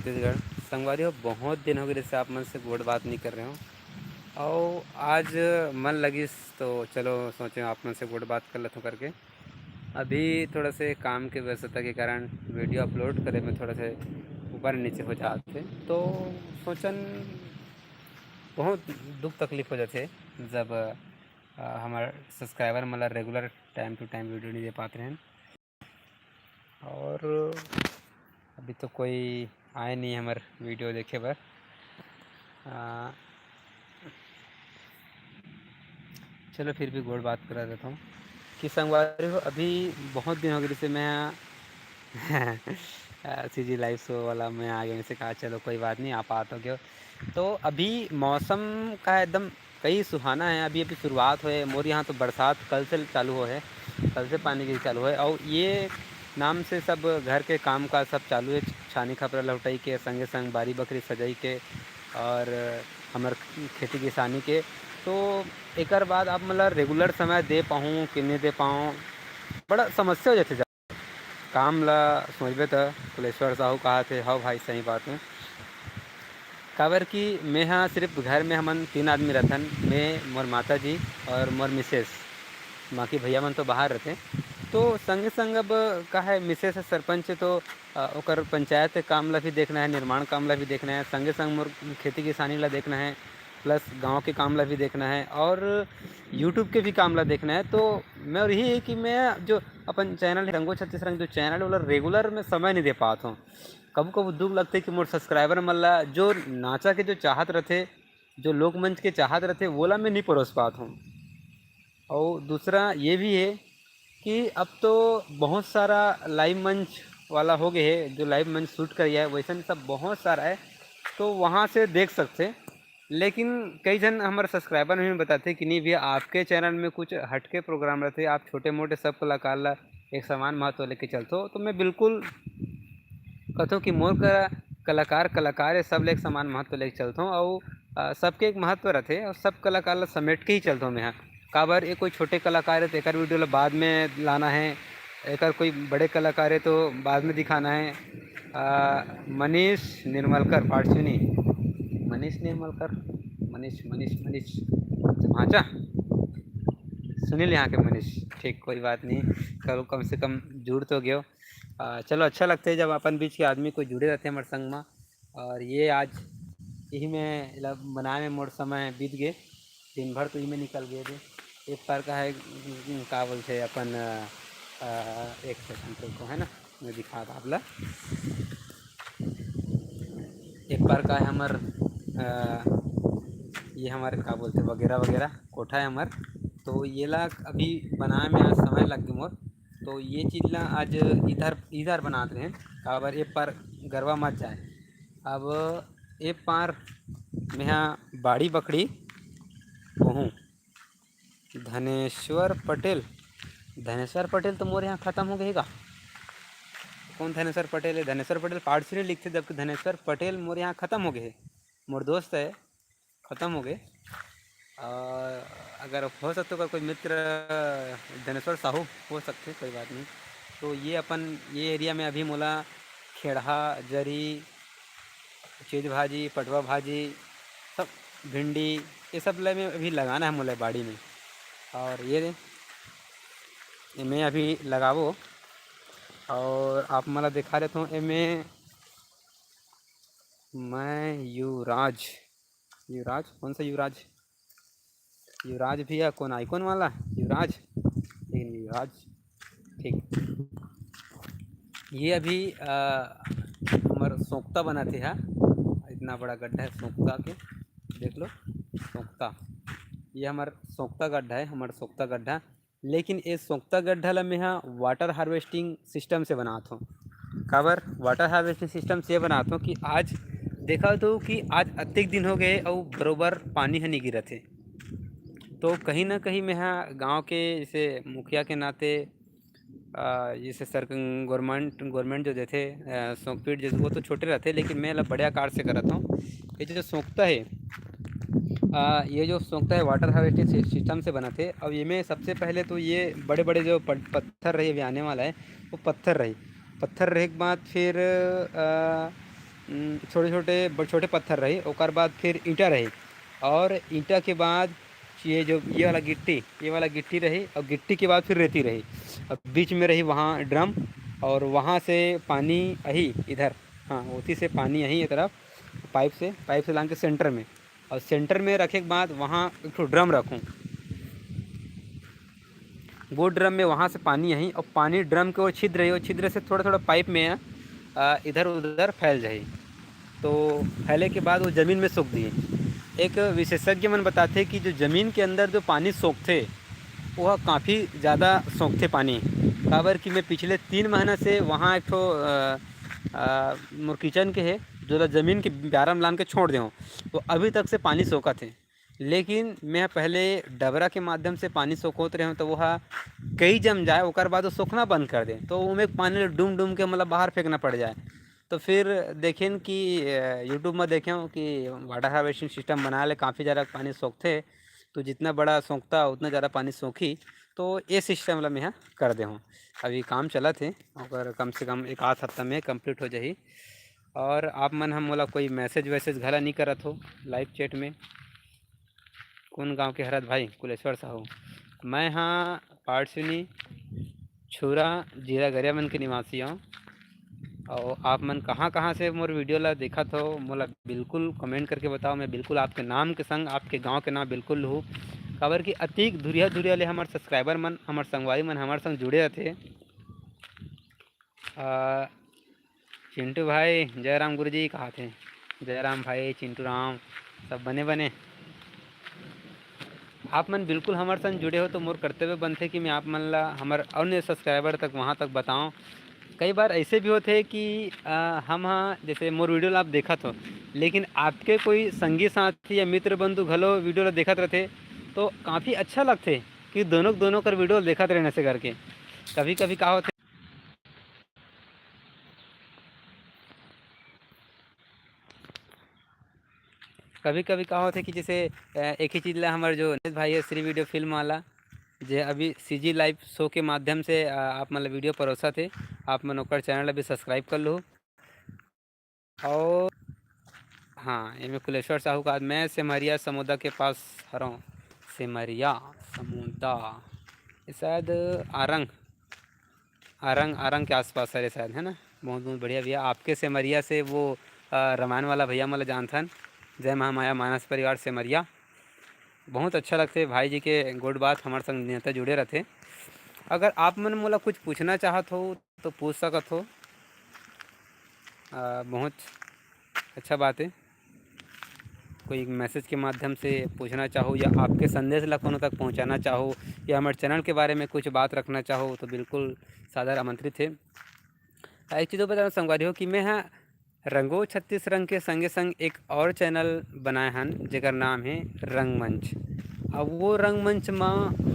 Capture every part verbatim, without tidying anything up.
छत्तीसगढ़। संगवारी हो, बहुत दिन हो गए जैसे आप मन से गोठ बात नहीं कर रहे हो, और आज मन लगिस तो चलो सोचे आप मन से गोठ बात कर लेता हूँ करके। अभी थोड़ा से काम के व्यस्तता के कारण वीडियो अपलोड करे में थोड़ा से ऊपर नीचे हो जाते, तो सोचन बहुत दुख तकलीफ हो जाते जब अ, हमारे सब्सक्राइबर मतलब regular time to time video नहीं दे पाते हैं। और अभी तो कोई आए नहीं हमारे वीडियो देखे बर। अ, चलो फिर भी गोठ बात करा देता हूँ कि संगवारी हो, अभी बहुत दिन हो गए जैसे मैं सी जी लाइव शो वाला मैं आ गया, मैं से कहा चलो कोई बात नहीं, आप आ तो गए हो। तो अभी मौसम का एकदम कई सुहाना है। अभी अभी शुरुआत होए, मोर यहाँ तो बरसात कल से चालू हो है, कल से पानी गिर चालू है। और ये नाम से सब घर के काम काज सब चालू है, छानी खपरा लहुटाई के संगे संग बारी बखरी सजाई के और हमर खेती किसानी के। तो एकर बाद आप मतलब रेगुलर समय दे पाऊँ कि नहीं दे पाऊँ, बड़ा समस्या हो जाते। काम ला सोचबे त कुलेश्वर साहू कहा थे, हव भाई, सही बात है। काबर कि मैं हा सिर्फ घर में हमन तीन आदमी रथन, मैं, मोर माता जी और मोर मिसेस, बाकी भैया मन तो बाहर रहते। तो संगे संग अब का है, मिसेस है सरपंच, तो अ, ओकर पंचायत के काम ला भी देखना है, निर्माण काम ला भी देखना है, संगे संग मोर खेती किसानी ला देखना है, प्लस गांव के काम ला भी देखना है और यूट्यूब के भी काम ला देखना है। तो मैं और यही है कि मैं जो अपन चैनल है रंगो छत्तीस रंग, जो चैनल है, ओला रेगुलर में समय नहीं दे पात हूँ। कभू कभू दुख लगते कि मोर सब्सक्राइबर मन ला जो नाचा के जो चाहत रहते, जो लोकमंच के चाहत रहते, वोला मैं नहीं परोस पात हूँ। और दूसरा ये भी है कि अब तो बहुत सारा लाइव मंच वाला हो गए है, जो लाइव मंच शूट करिया है, वैसन सब बहुत सारा है, तो वहाँ से देख सकते। लेकिन कई जन हमारे सब्सक्राइबर में बताते कि नहीं भैया, आपके चैनल में कुछ हटके प्रोग्राम रहते, आप छोटे मोटे सब कलाकार ला एक समान महत्व लेके चलते हो। तो मैं बिल्कुल कहते हो कि मोर का कलाकार, कलाकार है, सब ले एक समान महत्व लेके चलते हो। और अ, सबके एक महत्व रहते और सब कलाकार ला समेट के ही चलते हो मैं। हाँ, काबर ये कोई छोटे कलाकार है तो एकर वीडियो ला बाद में लाना है, एकर कोई बड़े कलाकार है तो बाद में दिखाना है। अ, मनीष निर्मलकर पाठ सुनी, मनीष निर्मलकर, मनीष, मनीष, मनीष, अच्छा, सुनील यहाँ के मनीष, ठीक, कोई बात नहीं, कल कम से कम जुड़ तो गयो। अ, चलो, अच्छा लगता है जब अपन बीच के आदमी कोई जुड़े रहते हैं हमारे संग में। और ये आज यही में एला बनाए में मोर समय बीत गए, दिन भर तो इही में निकल गए थे। एक पार का है, का बोलते हैं अपन, अ, अ, एक सेकंड रुको, है ना, मैं दिखा था आप ला। एक पार का है हमर, अ, ये हमर का बोलते हैं, वगैरह वगैरह कोठा है हमर, तो ये ला अभी बनाए में आज समय लग गए मोर। तो ये चीज ला आज इधर, इधर बनात रहे, काबर ए पार गरवा मत जाए। अब ए पार मेहा बाड़ी बकड़ी बोहूँ। धनेश्वर पटेल, धनेश्वर पटेल तो मोर यहाँ खत्म हो गए का? कौन धनेश्वर पटेल है? धनेश्वर पटेल पार्ट थ्री लिखते, जबकि धनेश्वर पटेल मोर यहाँ खत्म हो गए, मोर दोस्त है, खत्म हो गए। और अगर हो सकता, अगर कोई मित्र धनेश्वर साहू हो सकते, कोई बात नहीं। तो ये अपन ये एरिया में अभी मोला खेड़हा, जरी, चीज भाजी, पटवा भाजी, सब भिंडी, ये सब ले में अभी लगाना है मोला बाड़ी में। और ये, ये मैं अभी लगाबो और आप मन ला दिखा देता हूँ। एमे मैं युवराज, युवराज, कौन सा युवराज? युवराज भैया, कौन आइकॉन वाला? युवराज, लेकिन युवराज, ठीक। ये अभी, अ, हमर सोंकता बनाते हैं, इतना बड़ा गड्ढा है सोंकता के, देख लो, सोंकता, ये हमर सोंकता गड्ढा है, हमर सोंकता गड्ढा। लेकिन ये सोंकता गड्ढा ला मेहा वाटर हार्वेस्टिंग सिस्टम से बनात हूँ। काबर वाटर हार्वेस्टिंग सिस्टम से बनात हूँ कि आज देखा तो कि आज अतेक दिन हो गए अउ बरोबर पानी ह नहीं गिरत है। तो कहीं ना कहीं मेहा गांव के जैसे मुखिया के नाते, अ, जैसे सर, गवर्नमेंट, गवर्नमेंट जो देथे, अ, सोंकपीट जैसे, वो तो छोटे रहते, लेकिन मैं ला बड़े आकार से करत हूँ। ये जो सोंकता है, अ, ये जो सोंकता है वाटर हार्वेस्टिंग सि-, सिस्टम से बनत है। अब ये में सबसे पहले तो ये बड़े-बड़े जो प-, पत्थर रही, अभी आने वाला है, वो पत्थर रही। पत्थर रहे के बाद फिर, अ, उम, छोटे-छोटे, ब-, छोटे पत्थर रही, ओकर बाद फिर ईंटा रही, और ईंटा के बाद ये जो, ये वाला गिट्टी, ये वाला गिट्टी रही, और गिट्टी के बाद फिर रेती रही, और बीच में रही वहाँ ड्रम, और वहाँ से पानी अही इधर, हाँ, ओती से पानी अही ये तरफ, पाइप से, पाइप से लान के सेंटर में, और सेंटर में रखे के बाद वहाँ एक ठो ड्रम रखूँ। वो ड्रम में वहाँ से पानी अही, और पानी ड्रम के वो छिद्र है, वो छिद्र से थोड़ा-थोड़ा पाइप में, अ, इधर-उधर फैल जाही। तो फैले के बाद वो जमीन में सोख दिही। एक विशेषज्ञ मन बताथे कि जो जमीन के अंदर जो पानी सोखथे, वो काफ़ी ज़्यादा सोखथे पानी। काबर कि मैं पिछले तीन महीना से वहाँ एक ठो, अ, अ, मोर किचन के हे, जो ला जमीन के ब्यारा में लान के छोड़ दे हूँ, तो अभी तक से पानी सोखत हे। लेकिन मैं पहले डबरा के माध्यम से पानी सोखोत रहे हूँ, तो वो हा कई जम जाए, ओकर बाद वो सोखना बंद कर दे, तो ओमे पानी ल डूम डूम के, मतलब, बाहर फेंकना पड़ जाए। तो फिर देखेन कि, अ, YouTube में देखे हूँ कि वाटर हार्वेस्टिंग सिस्टम बनाए ले काफ़ी ज़्यादा पानी सोखथे, तो जितना बड़ा सोखता, उतना ज़्यादा पानी सोखी। तो ये सिस्टम ला मैं हा कर दे हूँ। अभी काम चलत हे, ओकर कम से कम एक आध हफ्ता में कंप्लीट हो जाही। और आप मन ह मोला कोई मैसेज वैसेज घला नहीं करत हो लाइव चैट में। कौन गांव के हरत भाई? कुलेश्वर साहू। मैं हाँ पारसिनी छुरा, जिला गरियाबंद के निवासी हूँ। और आप मन कहाँ कहाँ से मोर वीडियो ला देखत हो, मोला बिल्कुल कमेंट करके बताओ। मैं बिल्कुल आपके नाम के संग आपके गांव के नाम बिल्कुल लूँ, काबर कि अतिक दुरिया दुरिया ले हमर सब्सक्राइबर मन, हमर संगवारी मन हमर संग जुड़े रहते। आ, चिंटू भाई, जय राम गुरुजी, कहा थे? जय राम भाई, चिंटू राम, सब बने बने? आप मन बिल्कुल हमर संग जुड़े हो, तो मोर कर्तव्य बनथे कि मैं आप मन ला, हमर अन्य सब्सक्राइबर तक, वहाँ तक बताऊँ। कई बार ऐसे भी होथे कि, अ, हम हा, जैसे मोर वीडियो ला आप देखत हो, लेकिन आपके कोई संगी साथी या मित्र बंधु घलो वीडियो ला देखत रहथे, तो काफ़ी अच्छा लगथे कि दोनों, दोनों कर वीडियो देखत रहने से करके। कभी-कभी का होथे, कभी-कभी का होथे कि जैसे, अ, एक ही चीज़ ला हमर जो नीलेश भाई है, श्री वीडियो फिल्म वाला, जे अभी सीजी लाइव शो के माध्यम से, अ, आप मन ला वीडियो परोसत हे, आप मन ओकर चैनल ला भी सब्सक्राइब कर लूहू। और हाँ, एमे कुलेश्वर साहू का, मैं सेमरिया समोदा के पास हरौं। सेमरिया समोदा, ये शायद आरंग, आरंग, आरंग के आसपास हरे शायद, है ना? बहुत, बहुत बढ़िया भैया। आपके सेमरिया से वो, अ, रामायण वाला भैया मन ला जानथन। जय महामाया मानस परिवार सेमरिया। बहुत अच्छा लगथे भाई जी के गोठ बात, हमर संग निरंतर जुड़े रहथे। अगर आप मन मोला कुछ पूछना चाहत हो, तो पूछ सकत हो। अ, बहुत अच्छा बात है। कोई मैसेज के माध्यम से पूछना चाहो या आपके संदेश ला कोनो तक पहुंचाना चाहो या हमर चैनल के बारे में कुछ बात रखना चाहो, तो बिल्कुल सादर आमंत्रित है। अ, एक चीज़ और बता दूं संगवारी हो कि मैं हा रंगो छत्तीस रंग के संगे संग एक और चैनल बनाए हन, जेकर नाम है रंगमंच। अब वो रंगमंच म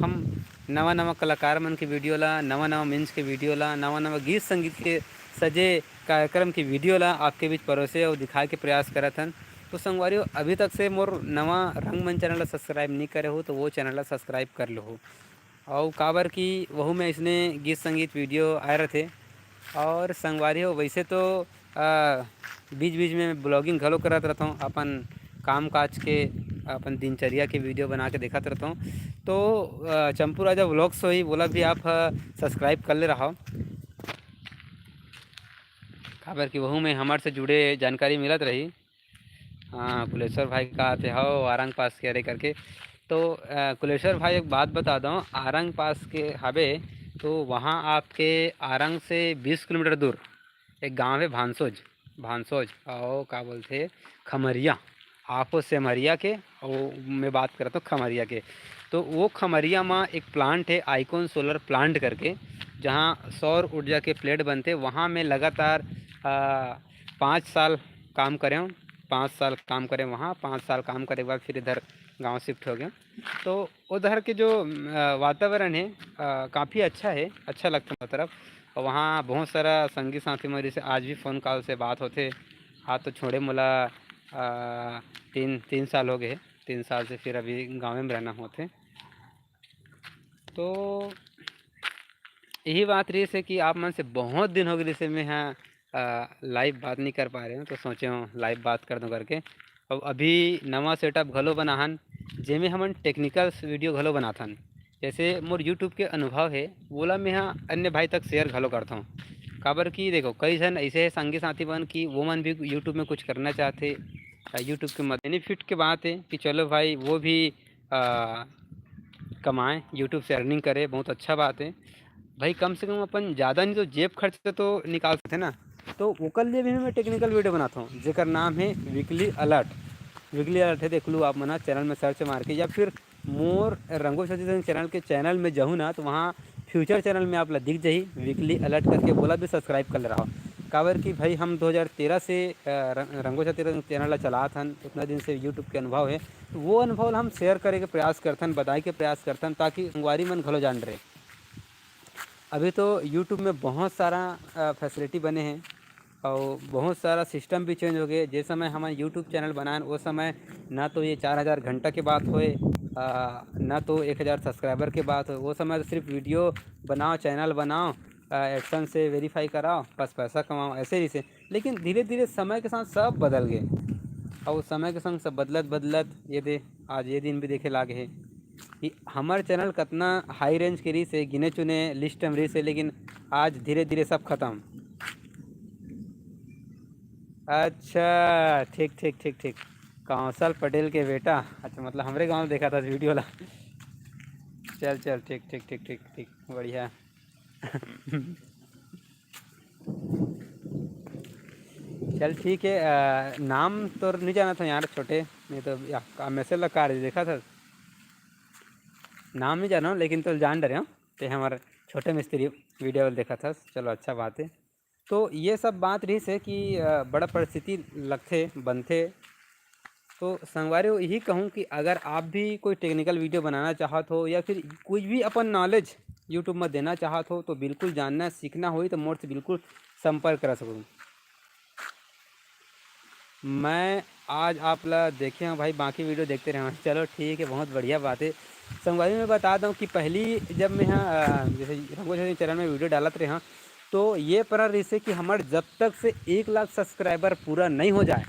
हम नवा नवा कलाकार मन के वीडियो ला, नवा नवा मंच के वीडियो ला, नवा नवा गीत संगीत के सजे कार्यक्रम के वीडियो ला आपके बीच परोसे और दिखाए के प्रयास करत हन। तो संगवारी हो, अभी तक से मोर नवा रंगमंच चैनल ला सब्सक्राइब नहीं करे हो, तो वो चैनल ला सब्सक्राइब कर लो। अउ काबर कि वहू में अइसने गीत संगीत वीडियो आए रथे। और संगवारी हो, वैसे तो, आ, बीच-बीच में ब्लॉगिंग घलो करत रहथौं, अपन काम काज के, अपन दिनचर्या के वीडियो बना के देखत रहथौं। तो, आ, चंपू राजा व्लॉग्स होही, वोला भी आप ह सब्सक्राइब कर ले रहव, काबर कि वहू में हमर से जुड़े जानकारी मिलत रही। हाँ, कुलेश्वर भाई कहा थे, "हव, आरंग पास के हरे," करके। तो, अ, कुलेश्वर भाई, एक बात बता दो, आरंग पास के हवे, तो वहाँ आपके आरंग से बीस किलोमीटर दूर एक गांव है भांसोज, भांसोज, और का बोलते, खमरिया। आप हो सेमरिया के, और मैं बात करता हूँ खमरिया के। तो वो खमरिया में एक प्लांट है, आइकॉन सोलर प्लांट करके, जहाँ सौर ऊर्जा के प्लेट बनते। वहाँ मैं लगातार, अ, पाँच साल काम करे हूँ। पाँच साल काम करे वहाँ, पाँच साल काम करे के बाद फिर इधर गाँव शिफ्ट हो गए। तो उधर के जो, अ, वातावरण है, अ, काफ़ी अच्छा है, अच्छा लगता है मतलब। और वहाँ बहुत सारा संगी साथी मन से आज भी फ़ोन कॉल से बात होते। आज तो छोड़े मोला, अ, तीन, तीन साल हो गए, तीन साल से फिर अभी गाँव में रहना होते। तो यही बात रहिस हे कि आप मन से बहुत दिन हो गए, जैसे मैं हाँ अ, live बात नहीं कर पा रहे हों, तो सोचे हों live बात कर दूं करके। अउ अभी नवा setup घलो बनाहन, जेमे हमन technicals video घलो बनाथन। जैसे मोर YouTube के अनुभव हे, वोला मैं ह अन्य भाई तक share घलो करथों। काबर कि देखो, कई झन ऐसे हे संगी साथी मन कि वो मन भी YouTube में कुछ करना चाहथे, अ, YouTube के मद-, benefit के बात हे कि चलो भाई, वो भी, अ, कमाएं, YouTube से earning करें, बहुत अच्छा बात हे। भाई, कम से कम अपन ज़्यादा नहीं तो जेब खर्च से तो निकाल सकते ना। तो ओकर लिए भी मैं technical video बनाता हूँ, जेकर नाम है Weekly Alert। Weekly Alert है, देख लू आप मन ह channel में search मार के, या फिर मोर रंगो छत्तीसगढ़ channel के channel में जाहू ना, तो वहाँ future channel में आप ला दिख जाही Weekly Alert करके, बोला भी subscribe कर ले रहा। काबर कि भाई, हम दो हज़ार तेरह से, अ, रं-, रंगो छत्तीसगढ़ channel ला चलात हन, उतना दिन से YouTube के अनुभव है, तो वो अनुभव ला हम share करे के प्रयास करथन, बताए के प्रयास करथन, ताकि संगवारी मन घलो जान रहे। अभी तो YouTube में बहुत सारा, अ, facility बने हैं और बहुत सारा system भी change हो गए। जे समय हमन YouTube channel बनाएन, वो समय ना तो ये चार हज़ार घंटा के बात होए, अ, ना तो एक हज़ार subscriber के बात होए। वो समय तो सिर्फ video बनाओ, channel बनाओ, अ, AdSense से verify कराओ, बस पैसा कमाओ, ऐसे ही से। लेकिन धीरे-धीरे समय के साथ सब बदल गए और समय के संग सब बदलत-बदलत ये दे, आज ये दिन भी देखे लागे हे। कि हमर channel कतना high range के रहिस हे, गिने चुने list में रहिस हे, लेकिन आज धीरे-धीरे सब खतम। अच्छा, ठीक, ठीक, ठीक, ठीक। कौशल पटेल के बेटा, अच्छा, मतलब हमरे गाँव में देखा था इस video ला। चल, चल, ठीक, ठीक, ठीक, ठीक, ठीक, बढ़िया। चल ठीक है, अ, नाम तो नहीं जाना था यार, छोटे, नहीं तो या, का message ला काट दे, देखा था, नाम नहीं जाना हूँ, लेकिन तो जान डरे हूँ, ते हमारे छोटे मिस्त्री video देखा था, चलो अच्छा बात है। तो ये सब बात रहिस हे कि, अ, बड़ा परिस्थिति लगथे, बनथे। तो संगवारी हो, यही कहूँ कि अगर आप भी कोई technical video बनाना चाहत हो या फिर कुछ भी अपन knowledge YouTube में देना चाहत हो, तो बिल्कुल जानना, सीखना होही, तो मोर से बिल्कुल संपर्क करा सकहू। मैं आज आप ला देखे हूँ भाई, बाकी video देखते रहे हूँ। चलो ठीक है, बहुत बढ़िया बात है। संगवारी, मैं बता दूँ कि पहली जब मैं ह, अ, जैसे रंगो छत्तीसगढ़ channel में video डालत रहे हूँ, तो ये परा रहिस हे कि हमर जब तक से एक लाख subscriber पूरा नहीं हो जाए,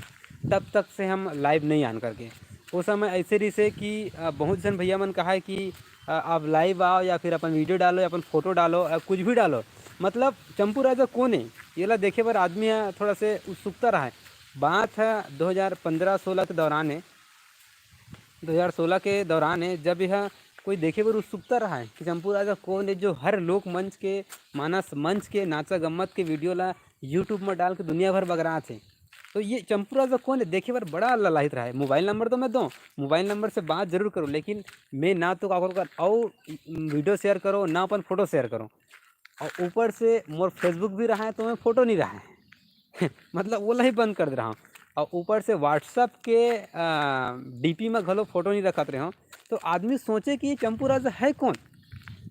तब तक से हम live नहीं आन करके। वो समय ऐसे रहिस हे कि, अ, बहुत जन भैया मन कहा है कि, अ, आप live आओ या फिर अपन video डालो या अपन photo डालो, अ, कुछ भी डालो। मतलब चंपू राजा कौन है, ये ला देखे बर आदमी ह थोड़ा से उत्सुकता रहा है। बात है दो हज़ार पन्द्रह सोलह के दौरान है, दो हज़ार सोलह के दौरान है, जब यह कोई देखे बर उत्सुकता रहा है कि चंपू राजा कौन है, जो हर लोक मंच के, मानस मंच के, नाचा गम्मत के video ला YouTube में डाल के दुनिया भर बगरात है। तो ये चंपू राजा कौन है, देखे बर बड़ा ललाहित रहा है। Mobile number तो मैं दूँ, mobile number से बात जरूर करो, लेकिन मैं ना तो काकरो कर, और video share करो, ना अपन photo share करो। और ऊपर से मोर Facebook भी रहा है, तो मैं photo नहीं रहा है। मतलब, वो ही बंद कर दे रहा हूँ। और ऊपर से WhatsApp के, अ, D P में घलो photo नहीं रखत रहे हूँ। तो आदमी सोचे कि ये चंपू राजा है कौन?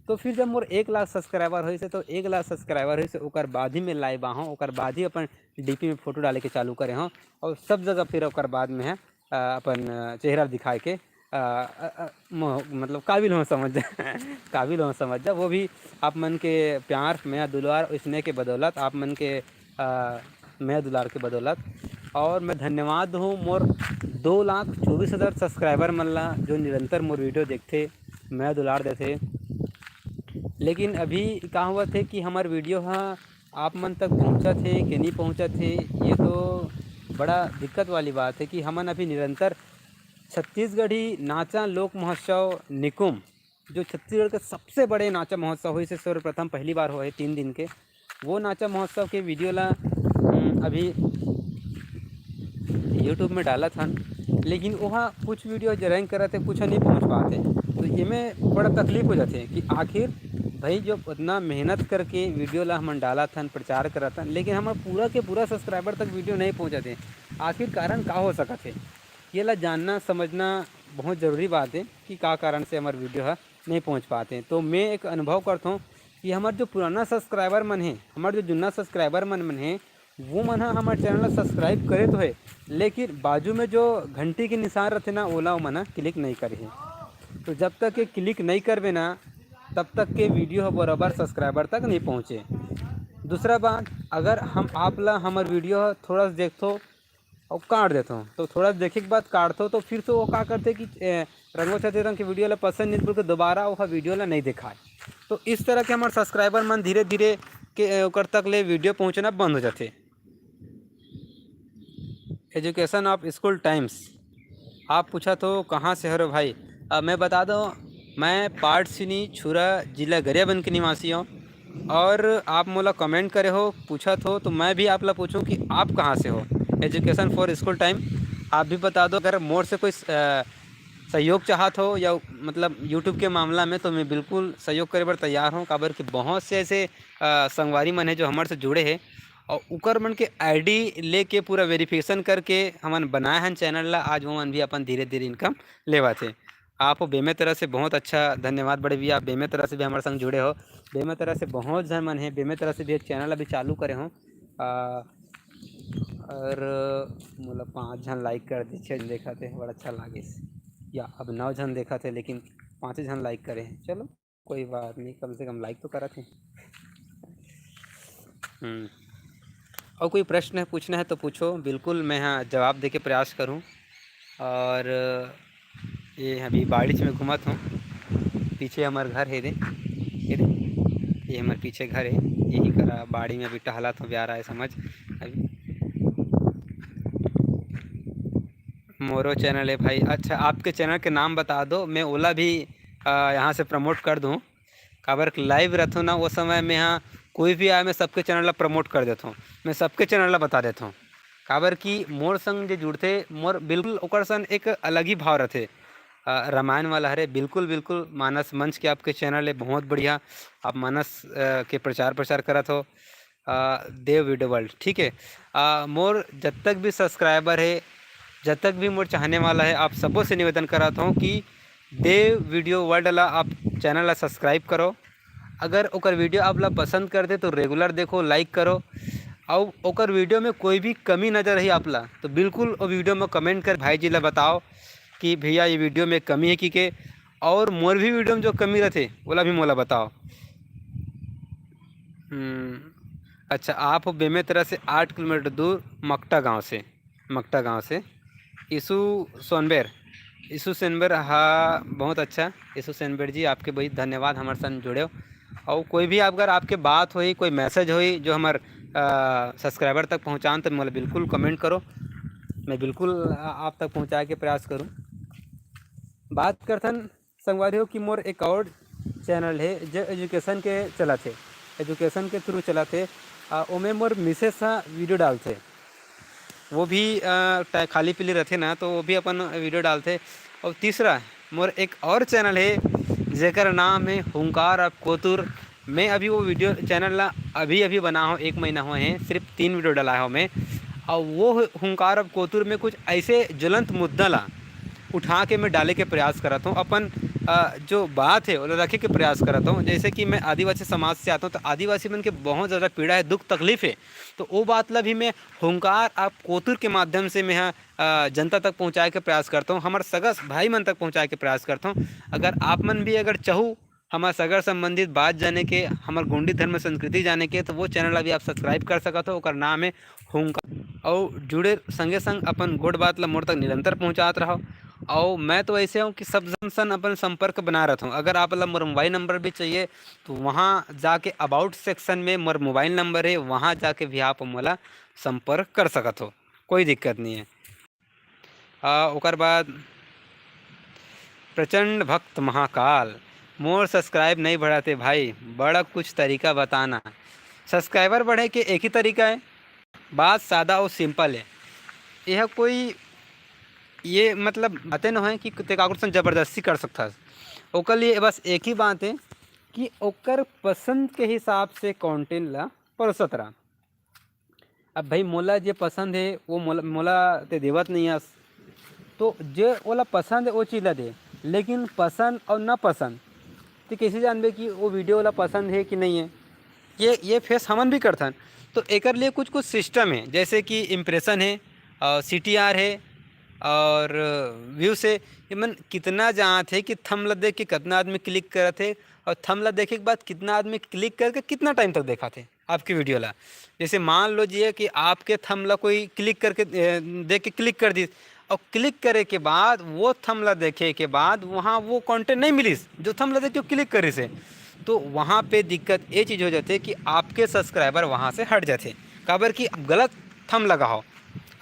तो फिर जब मोर एक लाख subscriber होइस हे, तो एक लाख subscriber होइस हे, ओकर बाद ही मैं live आहूँ, ओकर बाद ही अपन D P में photo डाले के चालू करे हूँ। और सब जगह फिर ओकर बाद में है, अ, अपन, अ, चेहरा दिखाए के, अ, अ, अ, म-, मतलब काबिल हो समझ जा, काबिल हो समझ जा। वो भी आप मन के प्यार, मया दुलार, स्नेह के बदौलत, आप मन के, अ, मया दुलार के बदौलत। और मैं धन्यवाद हूँ मोर दो लाख चौबीस हज़ार subscriber मन ला, जो निरंतर मोर video देखथे, मया दुलार देथे। लेकिन अभी का होवत हे कि हमर video ह आप मन तक पहुँचत हे कि नहीं पहुँचत हे, ये तो बड़ा दिक्कत वाली बात है कि हमन अभी निरंतर छत्तीसगढ़ी नाचा लोक महोत्सव निकुम, जो छत्तीसगढ़ के सबसे बड़े नाचा महोत्सव होइस हे, सर्वप्रथम पहली बार होए तीन दिन के, वो नाचा महोत्सव के video ला, हम्म, अभी YouTube में डालत हन, लेकिन ओहा कुछ video जे rank करत हे, कुछ नहीं पहुँच पात हे। तो एमे बड़ा तकलीफ हो जाथे कि आखिर भाई, जो उतना मेहनत करके video ला हमन डालत हन, प्रचार करत हन, लेकिन हमर पूरा के पूरा subscriber तक video नहीं पहुँचत हे। आखिर कारण का हो सकत हे, ये ला जानना, समझना बहुत जरूरी बात हे कि का कारण से हमर video ह नहीं पहुँच पात हे। तो मैं एक अनुभव करथों कि हमर जो पुराना subscriber मन हे, हमर जो जुन्ना subscriber मन, मन हे, वो मन ह हमर channel ला subscribe करे तो हे, लेकिन बाजू में जो घंटी के निशान रथे ना, ओला ओमन ह click नहीं करे हे। तो जब तक ये click नहीं करबे ना, तब तक के video ह बरोबर subscriber तक नहीं पहुँचे। दूसरा बात, अगर हम आप ला हमर वीडियो ह थोड़ा सा देखथो और काट देथो, तो थोड़ा सा देखे के बाद काटथो, तो फिर से वो का करथे कि ए, रंगो छाती रंग के वीडियो ला पसंद नहीं, बोल के दोबारा वो वीडियो ला नहीं दिखाए। तो इस तरह के हमारे सब्सक्राइबर मन धीरे धीरे के ए, ओकर तक ले वीडियो पहुँचना बंद हो जाथे। Education of school times. आप पूछत हो कहाँ से हरो भाई? अब मैं बता दूँ, मैं पाटसिनी छुरा, जिला गरियाबंद के निवासी हूँ। और आप मोला कमेंट करे हो, पूछत हो, तो मैं भी आप ला पूछूं कि आप कहाँ से हो। Education for school time. आप भी बता दो, अगर मोर से कोई अ, सहयोग चाहत हो या मतलब यूट्यूब के मामला में, तो मैं बिल्कुल सहयोग करे बर तैयार हूँ। काबर कि बहुत से ऐसे अ, संगवारी मन है जो हमर से जुड़े हैं और उकर मन के आईडी लेके पूरा वेरिफिकेशन करके हमन बनाए हन चैनल ला। आज वो मन भी अपन धीरे धीरे इनकम लेवत हे। आप बेमे तरह से बहुत अच्छा धन्यवाद बड़े भैया, आप बेमे तरह से भी हमारे संग जुड़े हो। बेमे तरह से बहुत झन मन है, बेमे तरह से भी एक चैनल अभी चालू करे हो। आ, और मोला पाँच झन लाइक कर दे, छः झन देखा थे, बड़ा अच्छा लागिस। या अब नौ झन देखा थे, लेकिन पाँच झन लाइक करे हैं। चलो, कोई बात नहीं, कम से कम लाइक तो करत हे। हम्म। और कोई प्रश्न है, पूछना है तो पूछो, बिल्कुल मैं हाँ जवाब देके प्रयास करूँ। और ये अभी बाड़ीच में घूमत हूँ, पीछे हमार घर है दे, ये दे, ये हमार पीछे घर है, यही करा बाड़ी में अभी टहलत हूँ, प्यारा है समझ। अभी मोरो चैनल है भाई। अच्छा, आपके चैनल के नाम बता दो, मैं ओला भी अ, यहाँ से प्रमोट कर दूँ। काबर कि लाइव रहथों ना, वो समय में हाँ कोई भी आए, मैं सबके चैनल ला प्रमोट कर देथों, मैं सबके चैनल ला बता देथों। काबर कि मोर संग जे जुड़थे, मोर बिल्कुल ओकर सन एक अलग ही भाव रहथे। अ, रामायण वाला हरे, बिल्कुल, बिल्कुल, मानस मंच के आपके चैनल है, बहुत बढ़िया, आप मानस, अ, के प्रचार प्रसार करत हो। अ, देव वीडियो वर्ल्ड, ठीक है। अ, मोर जब तक भी सब्सक्राइबर है, जब तक भी मोर चाहने वाला है, आप सबों से निवेदन करत हूँ कि देव वीडियो वर्ल्ड ला आप चैनल ला सब्सक्राइब करो। अगर ओकर वीडियो आप ला पसंद करथे तो रेगुलर देखो, लाइक करो। और ओकर वीडियो में कोई भी कमी नज़र रही आप ला, तो बिल्कुल वो वीडियो में कमेंट कर भाई जी ला बताओ कि भैया ये वीडियो में कमी है कि के, और मोर भी वीडियो में जो कमी रहथे ओला भी मोला बताओ। हम्म, अच्छा, आप हो बेमे तरह से आठ किलोमीटर दूर मकटा गांव से, मकटा गांव से। यीशु सोनबेर, यीशु सोनबेर, हाँ, बहुत अच्छा। यीशु सोनबेर जी, आपके बहुत धन्यवाद हमारे साथ जुड़े हो। और कोई भी अगर आपके बात होई, कोई मैसेज होई जो हमार, अ, सब्सक्राइबर तक पहुँचान, तो मोला बिल्कुल कमेंट करो, मैं बिल्कुल, अ, आप तक पहुँचाए के प्रयास करूँ। बात करथन संगवारी हो कि मोर एक और चैनल है जो एजुकेशन के चलत हे, एजुकेशन के थ्रू चलत हे। आ, ओमे मोर मिसेस ह वीडियो डालथे, वो भी, आ, टा-, खाली पीली रहथे ना, तो वो भी अपन वीडियो डालथे। और तीसरा मोर एक और चैनल है जेकर नाम है हुंकार ऑफ कोतुर। मैं अभी वो वीडियो चैनल ला अभी अभी बना हूँ, एक महीना हुआ है, सिर्फ तीन वीडियो डाला है मैं। और वो हुंकार ऑफ कोतुर में कुछ ऐसे ज्वलंत मुद्दा ला उठा के मैं डाले के प्रयास करत हूँ, अपन, अ, जो बात है वो रखे के प्रयास करत हूँ। जैसे कि मैं आदिवासी समाज से आता हूँ, तो आदिवासी मन के बहुत ज़्यादा पीड़ा है, दुख तकलीफ है, तो वो बात ला भी मैं हुंकार आप कोतुर के माध्यम से मैं ह, अ, जनता तक पहुँचाए के प्रयास करता हूँ, हमारे सगा भाई मन तक पहुँचाए के प्रयास करता हूँ। अगर आप मन भी अगर चाहू हमार सगर संबंधित बात जाने के, हमार गोंडी धर्म संस्कृति जाने के, तो वो चैनल अभी आप सब्सक्राइब कर सकत हो, ओकर नाम है हुंकार। और जुड़े संगे संग अपन गोठ बात ला मोर तक निरंतर पहुँचात रहो। और मैं तो ऐसे हूँ कि सब जन सन अपन संपर्क बना रहता हूँ। अगर आप ला मोर मोबाइल नंबर भी चाहिए, तो वहाँ जाके अबाउट सेक्शन में मोर मोबाइल नंबर है, वहाँ जाके भी आप मोला संपर्क कर सकत हो, कोई दिक्कत नहीं है। आ, ओकर बाद प्रचंड भक्त महाकाल, मोर सब्सक्राइब नहीं बढ़ाते भाई, बड़ा कुछ तरीका बताना। सब्सक्राइबर बढ़े के एक ही तरीका है, बात सादा और सिंपल है। यह कोई, ये मतलब बातें न है कि ते काकरो संग जबरदस्ती कर सकता है। ओकर लिए बस एक ही बात है कि ओकर पसंद के हिसाब से कंटेंट ला परोसत रहा। अब भाई, मोला जे पसंद है, वो मोला, मोला ते देवत नहीं हस, तो जे ओला पसंद है, वो चीज़ ला दे। लेकिन पसंद और ना पसंद, तो कैसे जानबे कि वो वीडियो ओला पसंद है कि नहीं है? ये, ये फेस हमन भी करथन। तो एकर लिए कुछ, कुछ सिस्टम है, जैसे कि इम्प्रेशन है, और सी टी आर है, और व्यूज है। ये मन कितना जात है कि थंब ला देख के कितना आदमी क्लिक करत है, और थंब ला देखे के बाद कितना आदमी क्लिक करके कितना टाइम तक देखा थे। आपके वीडियो ला। जैसे मान लो जी कि आपके थंब ला कोई क्लिक करके, ए, देख के क्लिक कर दिस, और क्लिक करे के बाद वो थंब ला देखे के बाद वहाँ वो कंटेंट नहीं मिलिस जो थंब ला देख के क्लिक करिस हे, तो वहाँ पे दिक्कत ये चीज़ हो जाथे कि आपके सब्सक्राइबर वहाँ से हट जाथे, काबर कि आप गलत थंब लगा हो,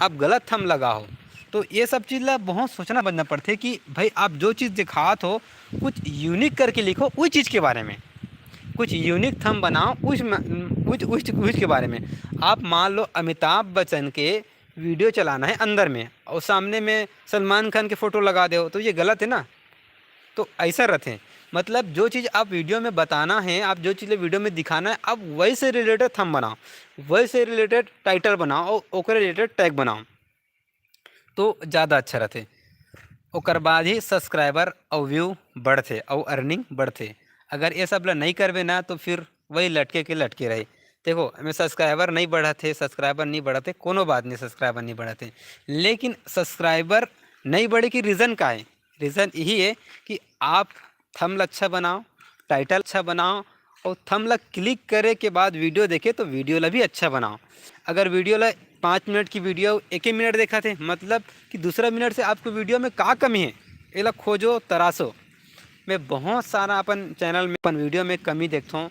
आप गलत थंब लगा हो। तो ये सब चीज़ ला बहुत सोचना समझना पड़थे कि भाई आप जो चीज़ दिखात हो कुछ यूनिक करके लिखो उस चीज़ के बारे में, कुछ यूनिक थंब बनाओ उस म-, उस, उस, उस के बारे में। आप मान लो अमिताभ बच्चन के वीडियो चलाना है अंदर में और सामने में सलमान खान के फ़ोटो लगा दे हो तो ये गलत है ना। तो ऐसा रथे, मतलब जो चीज़ आप वीडियो में बताना है, आप जो चीज़ वीडियो में दिखाना है, आप वही से रिलेटेड थंब बनाओ, वही से रिलेटेड टाइटल बनाओ और ओकरे रिलेटेड टैग बनाओ, तो ज़्यादा अच्छा रथे। ओकर बाद ही सब्सक्राइबर और व्यू बढ़थे और अर्निंग बढ़थे। अगर ये सब ला नहीं करबे ना तो फिर वही लटके के लटके रही। देखो, एमे सब्सक्राइबर नहीं बढ़त हे, सब्सक्राइबर नहीं बढ़त हे, कोनो बात नहीं, सब्सक्राइबर नहीं बढ़त हे, लेकिन सब्सक्राइबर नहीं बढ़े की रीज़न का है? रीज़न यही है कि आप थंबनेल अच्छा बनाओ, टाइटल अच्छा बनाओ और थंबनेल क्लिक करे के बाद वीडियो देखे तो वीडियो ला भी अच्छा बनाओ। अगर वीडियो ला पाँच मिनट की वीडियो एक ही मिनट देखा थे, मतलब कि दूसरा मिनट से आपको वीडियो में का कमी है, एला खोजो, तराशो। मैं बहुत सारा अपन चैनल में, अपन वीडियो में कमी देखता हूँ,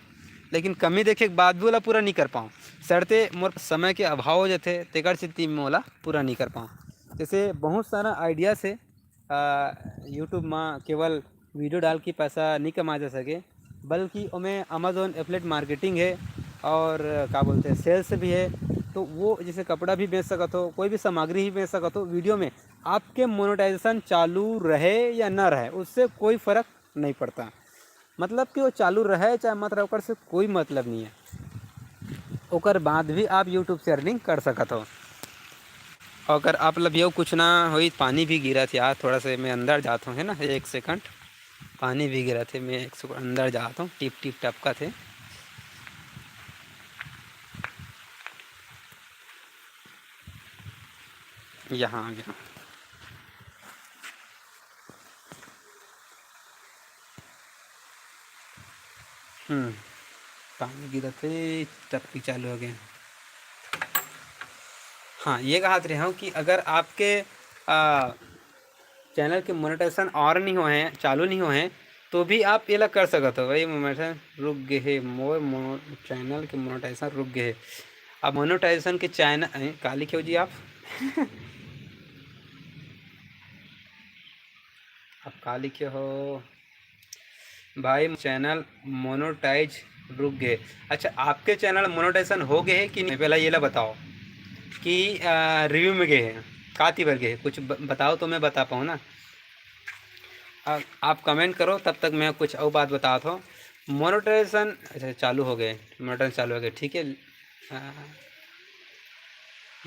लेकिन कमी देखे के बाद भी ओला पूरा नहीं कर पाऊँ। सड़ते मोर समय के अभाव हो जाथे, तेकर सेती मैं ओला पूरा नहीं कर पाऊँ। जैसे बहुत सारा आइडिया से, आ, यूट्यूब में केवल वीडियो डाल के पैसा नहीं कमा जा सके, बल्कि ओमे अमेजोन एफिलिएट मार्केटिंग है और का बोलते हैं, सेल्स भी है। तो वो जैसे कपड़ा भी बेच सकत हो, कोई भी सामग्री भी बेच सकत हो, वीडियो में आपके मोनेटाइजेशन चालू रहे या ना रहे, उससे कोई फ़र्क नहीं पड़ता। मतलब कि वो चालू रहे चाहे मत रहे, ओकर से कोई मतलब नहीं है। ओकर बाद भी आप यूट्यूब से अर्निंग कर सकत हो। अगर आप ला भैया कुछ ना होई, पानी भी गिरत हे यार, थोड़ा सा मैं अंदर जात हूँ, है ना, एक सेकंड। पानी भी गिरत हे, मैं एक सेकंड अंदर जात हूँ, टिप टिप टपकत हे। यहाँ आ गया। हम्म, पानी गिरत हे, टपकी चालू हो गए। हाँ, ये कहत रहे हूँ कि अगर आपके, आ, चैनल के मोनेटाइजेशन और नहीं हुए हैं, चालू नहीं हुए हैं, तो भी आप ये ला कर सकत हो। भाई, मोनेटाइजेशन रुक गए है, मोर मोनो-, चैनल के मोनेटाइजेशन रुक गए है। अब मोनेटाइजेशन के चैनल, अरे, का लिखे हो जी आप? आप का लिखे हो? भाई, चैनल मोनेटाइज रुक गए। अच्छा, आपके चैनल मोनेटाइजेशन हो गए है कि नहीं? पहला ये ला बताओ कि, आ, रिव्यू में गए है, काती बार गए है, कुछ ब-, बताओ तो मैं बता पाऊँ ना। आ, आप कमेंट करो, तब तक मैं कुछ और बात बताता हूँ। मोनेटाइजेशन, अच्छा, चालू हो गए, मोनेटाइजेशन चालू हो गए, ठीक है। आ,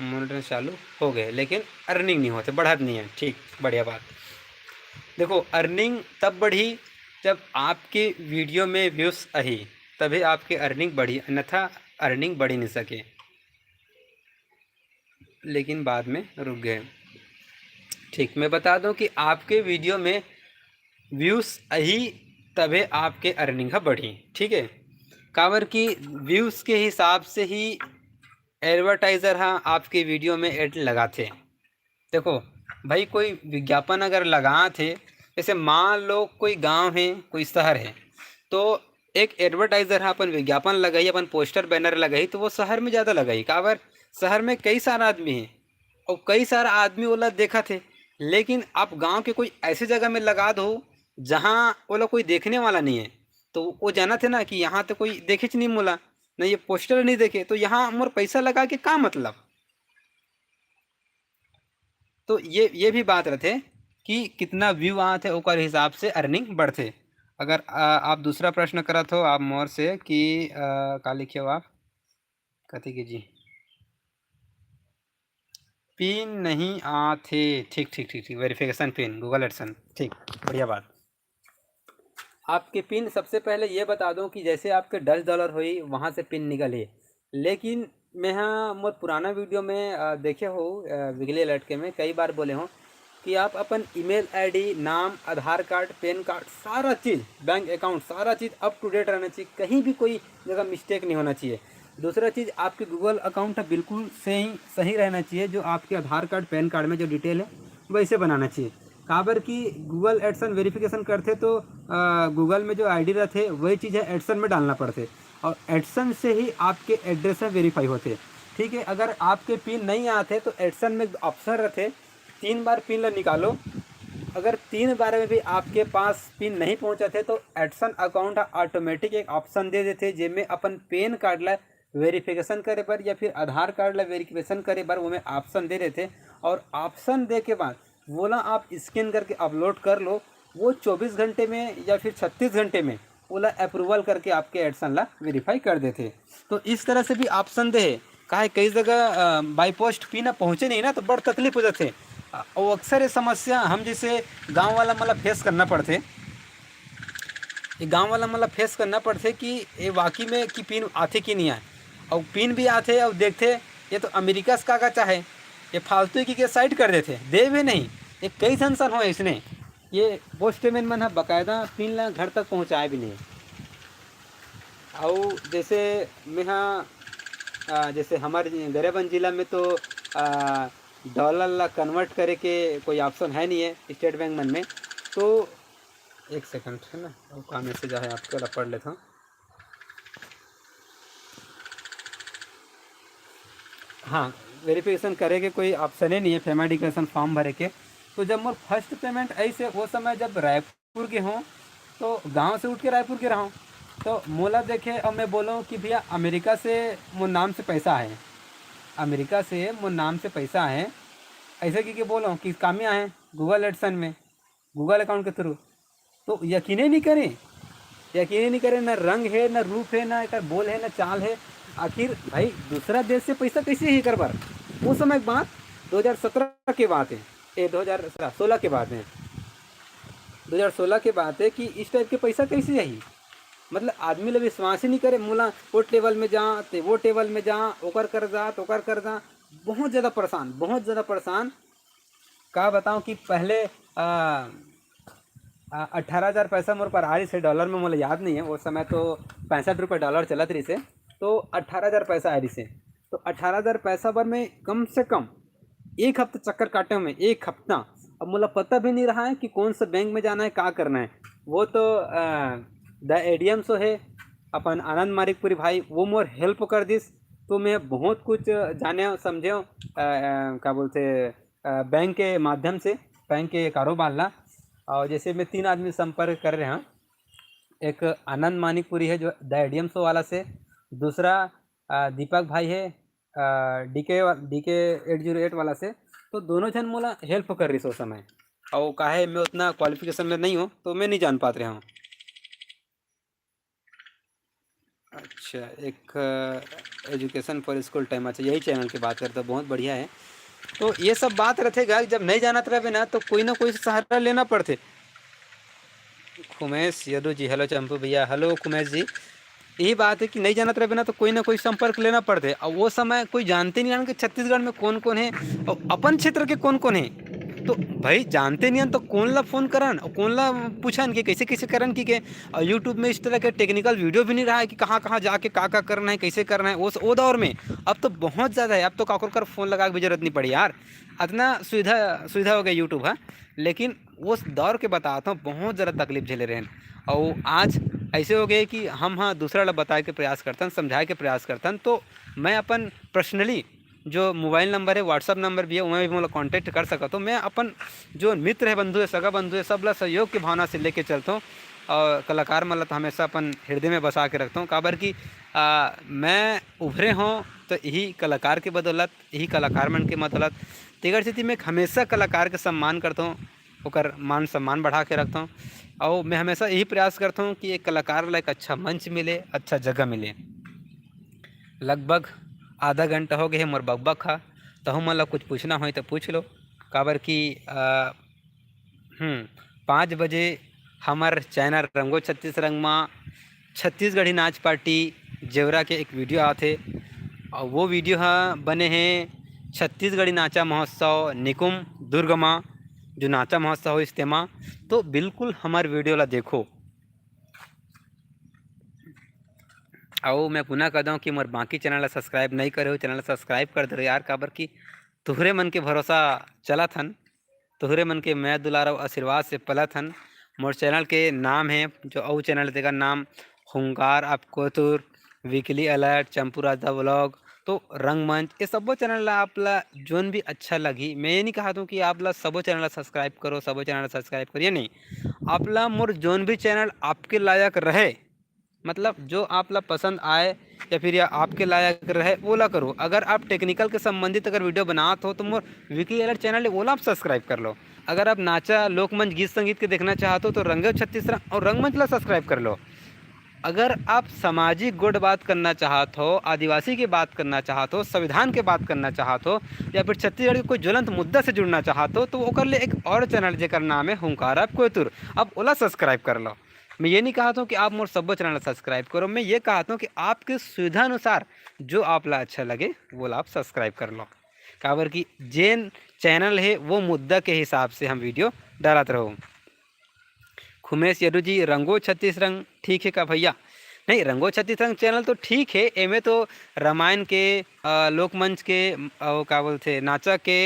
मोनेटाइजेशन चालू हो गए, लेकिन अर्निंग नहीं होते, बढ़त नहीं है। ठीक, बढ़िया बात। देखो, अर्निंग तब बढ़ी जब आपके वीडियो में व्यूज आही, तभी आपके अर्निंग बढ़ी, अन्यथा अर्निंग बढ़ी नहीं सके। लेकिन बाद में रुक गए। ठीक, मैं बता दूं कि आपके वीडियो में व्यूज आही, तभे आपके अर्निंग ह बढ़ी, ठीक है। काबर कि व्यूज के हिसाब से ही एडवर्टाइजर ह आपके वीडियो में एड लगाथे। देखो भाई, कोई विज्ञापन अगर लगात हे, जैसे मान लो कोई गांव है, कोई शहर है, तो एक एडवर्टाइजर ह अपन विज्ञापन लगाही, अपन पोस्टर बैनर लगाही, तो वो शहर में ज़्यादा लगाही। काबर? शहर में कई सारा आदमी है और कई सारा आदमी ओला देखत हे, लेकिन आप गांव के कोई ऐसे जगह में लगा दो जहां ओला कोई देखने वाला नहीं है, तो वो जानत हे ना कि यहाँ तो कोई देखेच नहीं मोला, ना ये पोस्टर नहीं देखे, तो यहाँ मोर पैसा लगा के का मतलब? तो ये, ये भी बात रथे कि कितना व्यू आत हे, ओकर हिसाब से अर्निंग बढ़थे। अगर, आ, आप दूसरा प्रश्न करत हो आप मोर से कि, आ, का लिखे हो आप, कथी के जी, पिन नहीं आत हे। ठीक, ठीक, ठीक, ठीक, वेरिफिकेशन पिन, Google AdSense। ठीक, बढ़िया बात। आपके पिन, सबसे पहले ये बता दूं कि जैसे आपके दस डॉलर होई, वहाँ से पिन निकलही। लेकिन मैं हा मोर पुराना वीडियो में, अ, देखे हो, अ, बिजली अलर्ट के में कई बार बोले हो कि आप अपन ईमेल आईडी, नाम, आधार कार्ड, पैन कार्ड, सारा चीज़, बैंक अकाउंट, सारा चीज़ अप टू डेट रहना चाहिए, कहीं भी कोई जगह मिस्टेक नहीं होना चाहिए। दूसरा चीज़, आपके गूगल अकाउंट ह बिल्कुल सही सही रहना चाहिए, जो आपके आधार कार्ड, पैन कार्ड में जो डिटेल है, वैसे बनाना चाहिए। काबर कि गूगल एडसन वेरिफिकेशन करथे तो गूगल में जो आईडी रथे, वही चीज़ है एडसन में डालना पड़थे, और एडसन से ही आपके एड्रेस है वेरीफाई होथे। ठीक है, अगर आपके पिन नहीं आते तो एडसन में ऑप्शन रथे, तीन बार पिन ला निकालो। अगर तीन बार में भी आपके पास पिन नहीं पहुंचत हे तो एडसन अकाउंट ऑटोमेटिक एक ऑप्शन दे देथे, जेमे अपन पैन कार्ड ला वेरिफिकेशन करे बर या फिर आधार कार्ड ला वेरिफिकेशन करे बर ओमे ऑप्शन दे देथे। और ऑप्शन दे के बाद वोला आप स्कैन करके अपलोड कर लो। वो चौबीस घंटे में या फिर छत्तीस घंटे में ओला अप्रूवल करके आपके एडसन ला वेरीफाई कर देथे। तो इस तरह से भी ऑप्शन दे हे। काहे कई जगह बाई पोस्ट पिन पहुँचे नहीं ना, तो बड़ तकलीफ हो जाथे। अ, वो अक्सर ये समस्या हम जैसे गाँव वाला मन ला फेस करना पड़थे। ये गाँव वाला मन ला फेस करना पड़थे कि ये वाकई में कि पिन आथे कि नहीं आए, और पिन भी आथे और देखथे ये तो अमेरिका से का का चाहे, ये फालतू की के साइड कर देथे, देवे नहीं। ये कई झन सन हो इसने, ये पोस्टमैन मन ह बकायदा पिन ला घर तक पहुँचाए भी नहीं। अउ जैसे मेहा, अ, जैसे हमारे गरियाबंद जिला में तो, अ, डॉलर ला कन्वर्ट करे के कोई ऑप्शन है नहीं है स्टेट बैंक मन में। तो एक सेकंड, है ना, वो का मैसेज आया आपके ला पढ़ लेता हूँ। हाँ, वेरिफिकेशन करे के कोई ऑप्शन ही नहीं है, फैमिली डिक्लेरेशन फॉर्म भरे के। तो जब मोर फर्स्ट पेमेंट ऐसे वो समय जब रायपुर गे हों, तो गांव से उठ के रायपुर गे रहूँ, तो मोला देखे और मैं बोलूँ कि भैया अमेरिका से मोर नाम से पैसा है, अमेरिका से मोर नाम से पैसा है, ऐसे कि, कि बोलूँ कि काम्या है गूगल एडसन में, गूगल अकाउंट के थ्रू, तो यकीने नहीं करें, यकीने नहीं करें। ना रंग है, ना रूप है, ना एकर बोल है, ना चाल है। आखिर भाई दूसरा देश से पैसा कैसे ही कर बर? वो समय के बात, दो हज़ार सत्रह के बात है, ए दो हज़ार सोलह के बात है, दो हज़ार सोलह के बात है कि इस टाइप के पैसा कैसे जाही? मतलब आदमी ला विश्वास ही नहीं करे। मोला वो टेबल में जा, ते वो टेबल में जा, ओकर कर जा, तो ओकर कर जा। बहुत ज़्यादा परेशान, बहुत ज़्यादा परेशान। का बताऊँ कि पहले, आ, आ, अठारह हज़ार पैसा मोर पर आ रही से डॉलर में, मोला याद नहीं है, वो समय तो पैंसठ रुपये डॉलर चलत रही से, तो अठारह हज़ार पैसा आ रही से। तो अठारह हज़ार पैसा बर मैं कम से कम एक हफ्ता चक्कर काटे हूँ मैं, एक हफ्ता। अब मोला पता भी नहीं रहा है कि कौन सा बैंक में जाना है, का करना है। वो तो द एडीएम सो है, अपन आनंद मानिकपुरी भाई, वो मोर हेल्प कर दिस। तो मैं बहुत कुछ जाने समझे हूँ, अ, अ, का बोलते, अ, बैंक के माध्यम से, बैंक के कारोबार ला। और जैसे मैं तीन आदमी संपर्क कर रहे हैं, एक आनंद मानिकपुरी है जो द एडीएम सो वाला से, दूसरा, अ, दीपक भाई है, DK DK eight zero eight वाला से। तो दोनों जन मोला हेल्प कर रही सो समय। और काहे मैं उतना क्वालिफिकेशन में नहीं हूँ, तो मैं नहीं जान पात रहा हूँ। अच्छा, एक एजुकेशन फॉर स्कूल टाइम, अच्छा, यही चैनल की बात करते, बहुत बढ़िया है। तो ये सब बात रहते गा, जब नहीं जानत रहबे ना, तो कोई ना कोई से सहारा लेना पड़थे। खुमेश यदु जी, हेलो चंपू भैया, हेलो खुमेश जी। यही बात है कि नहीं जानत रहबे ना, तो कोई ना कोई संपर्क लेना पड़थे। और वो समय कोई जानते नहीं रहन कि छत्तीसगढ़ में कौन कौन है और अपन क्षेत्र के कौन कौन है। तो भाई जानते नहीं हन तो कौन ला फोन करन और कौन ला पूछन कि कैसे कैसे करन कि के। और यूट्यूब में इस तरह के टेक्निकल वीडियो भी नहीं रहा है कि कहाँ कहाँ जाके का का करना है, कैसे करना है। वो वो दौर में अब तो बहुत ज़्यादा है, अब तो काकर कर फोन लगा के भी जरूरत नहीं पड़ी यार, इतना सुविधा सुविधा हो गया यूट्यूब है। लेकिन उस दौर के बताता हूँ, बहुत ज़्यादा तकलीफ झेले रहन। और आज ऐसे हो गए कि हम हाँ दूसरा ला बताए के प्रयास करतन, समझाए के प्रयास करतन। तो मैं अपन पर्सनली जो मोबाइल नंबर है, WhatsApp नंबर भी है, वहाँ भी मोला कॉन्टैक्ट कर सकत हो। मैं अपन जो मित्र है, बंधु है, सगा बंधु है, सब ला सहयोग की भावना से लेके चलता हूँ और कलाकार मन ला तो हमेशा अपन हृदय में बसा के रखता हूँ। काबर कि आ, मैं उभरे हों तो यही कलाकार के बदौलत, यही कलाकार मन के बदौलत। तेकर सेती मैं हमेशा कलाकार के सम्मान करता हूँ, ओकर मान सम्मान बढ़ा के रखता हूँ। और मैं हमेशा यही प्रयास करता हूँ कि एक कलाकार ला एक अच्छा मंच मिले, अच्छा जगह मिले। लगभग आधा घंटा हो गए है मोर बकबक हा, तहु मन ला कुछ पूछना होय तो पूछ लो। काबर कि आ, हम्म, पाँच बजे हमर चैनल रंगो छत्तीस रंग मा छत्तीसगढ़ी नाच पार्टी जेवरा के एक वीडियो आथे। और वो वीडियो हा बने हे छत्तीसगढ़ी नाचा महोत्सव निकुम दुर्ग मा, जो नाचा महोत्सव होइस तेमा। तो बिल्कुल हमर वीडियो ला देखो। अउ मैं पुनः कह दूँ कि मोर बाकी चैनल ला सब्सक्राइब नहीं करे हो, चैनल ला सब्सक्राइब कर दे यार, काबर कि तुहरे मन के भरोसा चलत हन, तुहरे मन के मया दुलार अउ आशीर्वाद से पलत हन। मोर चैनल के नाम है जो अउ चैनल, तेकर नाम हुंकार आप कोतुर, वीकली अलर्ट, चंपू राजा व्लॉग, तो रंगमंच, ये सब्बो चैनल ला आप ला जोन भी अच्छा लगही, मैं ये नहीं कहत हूँ कि आप ला सब्बो चैनल ला सब्सक्राइब करो, सब्बो चैनल ला सब्सक्राइब करिए, नहीं। आप ला मोर जोन भी चैनल आपके लायक रहे, मतलब जो आप ला पसंद आए या फिर या आपके लायक रहे, वो ला करो। अगर आप टेक्निकल के संबंधित अगर वीडियो बनात हो तो मोर वीकली अलर्ट चैनल है, वो ला आप सब्सक्राइब कर लो। अगर आप नाचा, लोकमंच, गीत संगीत के देखना चाहत हो तो रंगो छत्तीस रंग और रंगमंच ला सब्सक्राइब कर लो। अगर आप सामाजिक गोठ बात करना चाहत हो, आदिवासी के बात करना चाहत हो, संविधान के बात करना चाहत हो, या फिर छत्तीसगढ़ के कोई ज्वलंत मुद्दा से जुड़ना चाहत हो, तो ओकर लिए एक और चैनल जेकर नाम है हुंकार आप कोयतुर, आप ओला सब्सक्राइब कर लो। मैं ये नहीं कहत हूँ कि आप मोर सब्बो चैनल ला सब्सक्राइब करो, मैं ये कहत हूँ कि आपके सुविधा अनुसार जो आप ला अच्छा लगे वो ला आप सब्सक्राइब कर लो, काबर कि जेन चैनल है वो मुद्दा के हिसाब से हम वीडियो डालत रहूँ। खुमेश यदु जी, रंगो छत्तीस रंग ठीक है का भैया? नहीं, रंगो छत्तीस रंग चैनल तो ठीक है, एमे तो रामायण के, अ, लोकमंच के, अ, वो का बोलथे, नाचा के,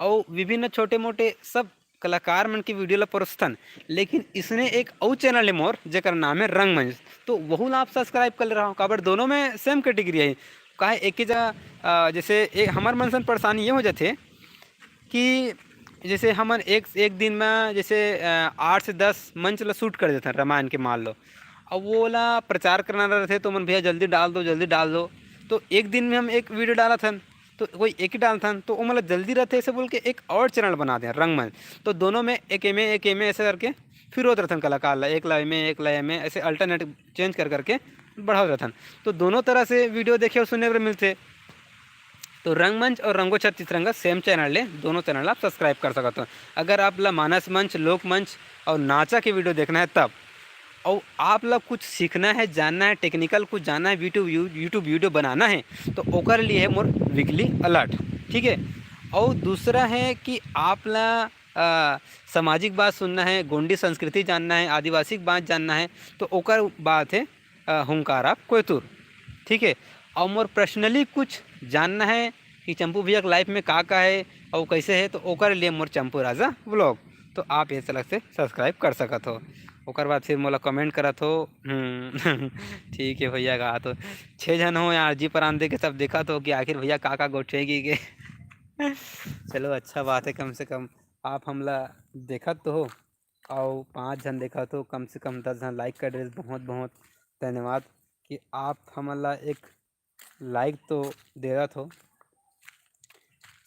अउ विभिन्न छोटे मोटे सब कलाकार मन के वीडियो ला परोसथन। लेकिन इसने एक अउ चैनल है मोर, जेकर नाम है रंगमंच, तो वहू ला आप सब्सक्राइब कर ले रहा हूँ, काबर दोनों में सेम कैटेगरी है। काहे एक ही जगह, अ, जैसे ए, हमर मन सन परेशानी ये हो जाथे कि जैसे हमन एक, एक दिन में जैसे, अ, आठ से दस मंच ला शूट कर देथन रामायण के, मान लो, अब वो ला प्रचार करना रहथे तो मन भैया जल्दी डाल दो, जल्दी डाल दो, तो एक दिन में हम एक वीडियो डालत हन, तो कोई एक ही डालथन, तो वो मतलब जल्दी रहथे ऐसे बोल के एक और चैनल बना दे रंगमंच, तो दोनों में एक एमे, एक एमे ऐसे करके फिर होत रहथन कलाकार ला, एक ला एमे, एक ला एमे, ऐसे अल्टरनेट चेंज कर करके बढ़ावत रहथन, तो दोनों तरह से वीडियो देखे और सुने बर मिलथे। तो रंगमंच और रंगो छत्तीस रंग सेम चैनल ले, दोनों चैनल आप सब्सक्राइब कर सकत हो। अगर आप ला मानस मंच, लोक मंच और नाचा के वीडियो देखना है तब, और आप ला कुछ सीखना है, जानना है, टेक्निकल कुछ जानना है, वीडियो, YouTube वीडियो बनाना है, तो ओकर लिए है मोर वीकली अलर्ट, ठीक है। और दूसरा है कि आप ला, अ, सामाजिक बात सुनना है, गोंडी संस्कृति जानना है, आदिवासी बात जानना है, तो ओकर बात है, अ, हुंकार आप कोयतुर, ठीक है। और मोर पर्सनली कुछ जानना है कि चंपू भैया के लाइफ में का का है और कैसे है, तो ओकर लिए मोर चंपू राजा व्लॉग, तो आप ये अलग से सब्सक्राइब कर सकत हो। ओकर बाद फिर मोला कमेंट करत हो। हम्म, ठीक है भैया, कहा तो छः झन हो यार, जी प्राण दे के सब देखत हो कि आखिर भैया का का गोठियाही के। चलो, अच्छा बात है, कम से कम आप हमला देखत तो हो, अउ पाँच झन देखत हो, कम से कम दस झन लाइक कर दे, बहुत बहुत धन्यवाद कि आप हमन ला एक लाइक तो दे रहा हो।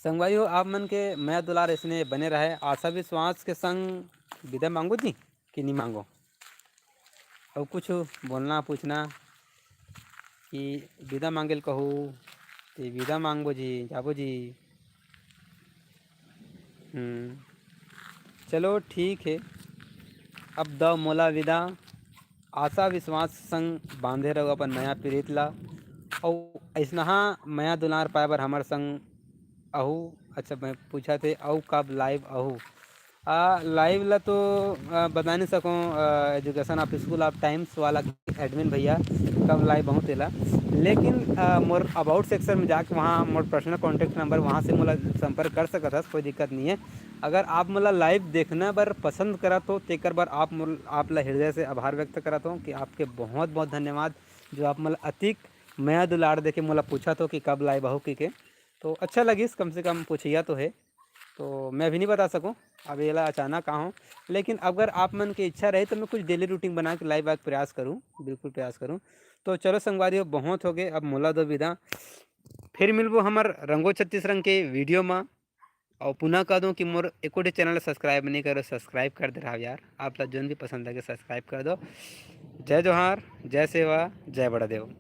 संगवारी हो, आप मन के मया दुलार इसने बने रहे। आशा विश्वास के संग विदा मांगो जी कि नहीं मांगो? और कुछ बोलना, पूछना कि विदा मांगेल कहू, ते विदा मांगबो जी, जाबो जी। हम्म, चलो ठीक है, अब दव मोला विदा। आशा विश्वास संग बांधे रहो अपन मया प्रीत ला, अउ अइसनहा मया दुलार पाए बर हमर संग अहू। अच्छा, मैं पूछा थे, अउ कब लाइव अहू? आ, लाइव ला तो, आ, बता नहीं सकूँ, आ, education of school of times वाला एडमिन भैया कब लाइव अहू तेला, लेकिन आ, मोर अबाउट सेक्शन में जाके वहाँ मोर पर्सनल कॉन्टैक्ट नंबर, वहाँ से मोला संपर्क कर सकत हस, कोई दिक्कत नहीं है। अगर आप मोला लाइव देखना बर पसंद करत हो, तेकर बर आप मोल-, आप ला हृदय से आभार व्यक्त करत हो कि आपके बहुत बहुत धन्यवाद जो आप मोला अतिक मया दुलार देके मोला पूछत हो कि कब लाइव अहू कहिके। तो अच्छा लगिस, कम से कम पूछिया तो है। तो मैं भी नहीं बता सकूँ अब एला अचानक का हो, लेकिन अगर आप मन के इच्छा रही तो मैं कुछ डेली रूटीन बना के लाइव आके प्रयास करूँ, बिल्कुल प्रयास करूँ। तो चलो संगवारी हो, बहुत हो गए, अब मोला दो विदा। फिर मिलबो हमर रंगो छत्तीस रंग के वीडियो मा। और पुनः कह दूँ कि मोर एको ठे चैनल सब्सक्राइब नहीं करो, सब्सक्राइब कर दे रहा यार। आप ला जोन भी पसंद लगे सब्सक्राइब कर दो। जय जोहार, जय सेवा, जय बड़ा देव।